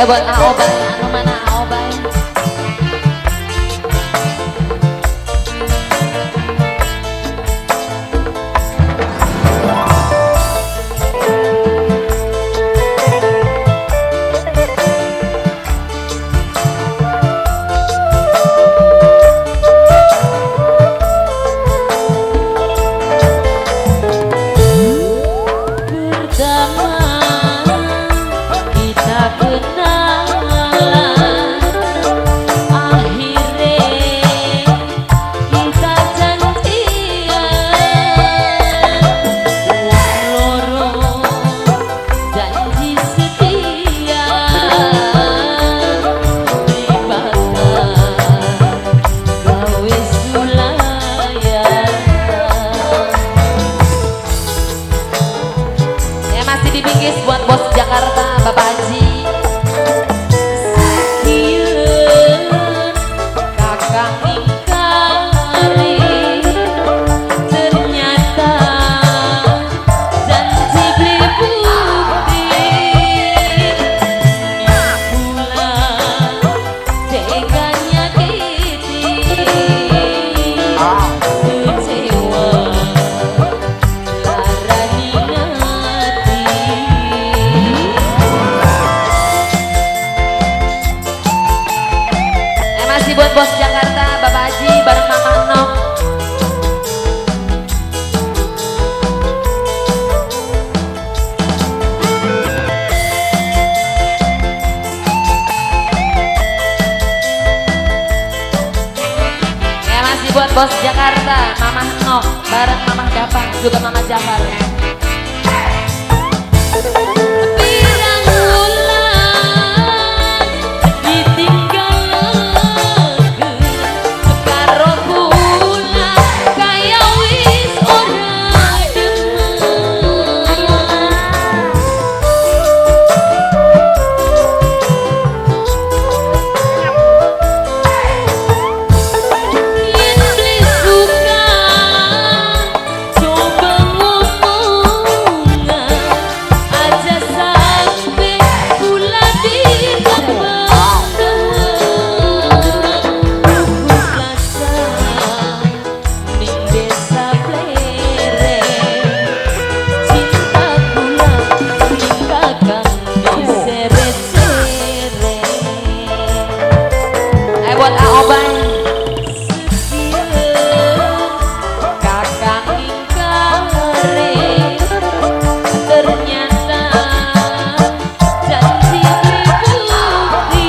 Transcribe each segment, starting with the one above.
Buat Aobay, anu mana Aobay? Pertama kita kenal, akhirnya kita janjian. Wong loro janji setia, dibakar gawe sulayan. Ya masih dibingkis buat bos Jakarta, Bapak Haji. Kakang ingkari, ternyata janji beli bukti. Pula tega nyakiti, kecewa larani ngati. Masih buat bos Jakarta, Bapak Haji bareng Mama Nok. Ya masih buat bos Jakarta, Mama Nok bareng Mama Dapang juga Mama Jafar. Pirang wulan ditinggal karo kula kaya wis ora demen. Yen beli suka coba ngomongan aja sampe kula ditebak. Tuku plaza ning desa Plere, cinta kula ning kakang diseret-seret. Ayo buat Aobay. Kakang ingkare, ternyata janji beli bukti.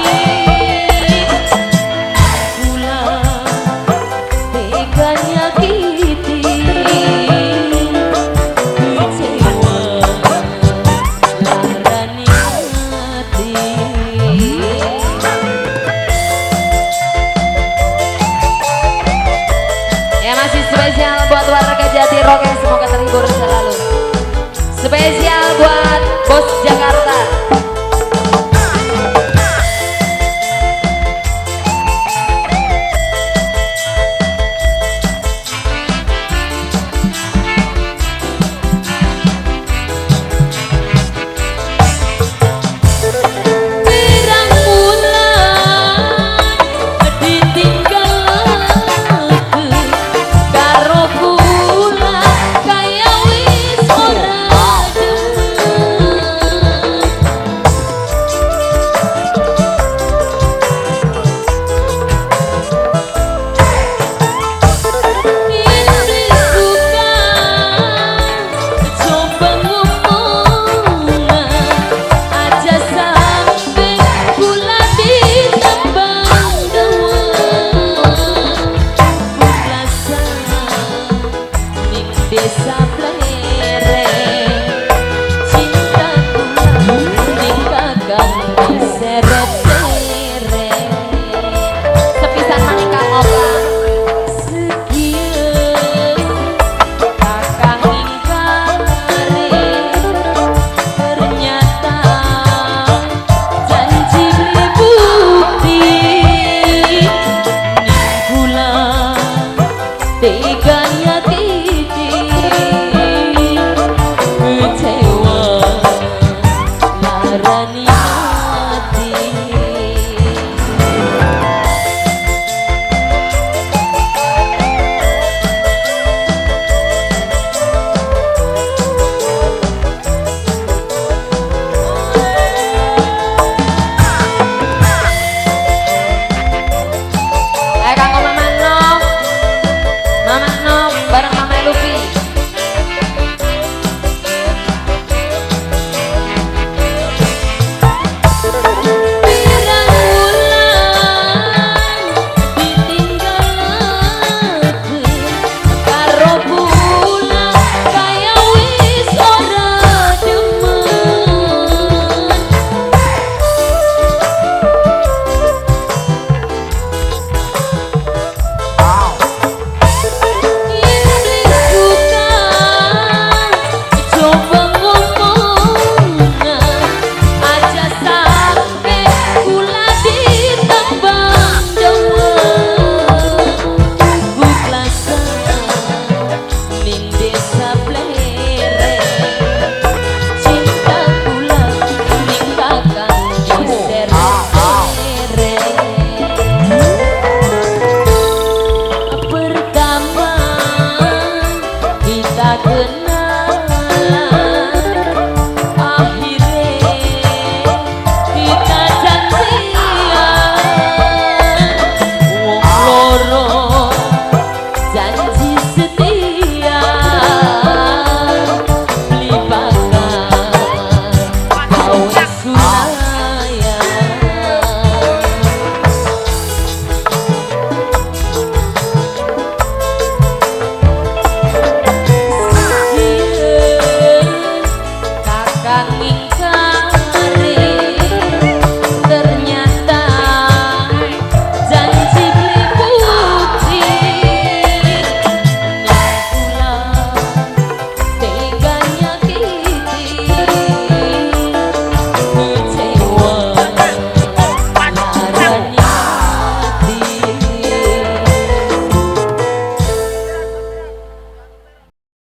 Kula tega nyakiti, kecewa larani hati. Ya masih spesial buat warga Jatiroke, semoga terhibur selalu.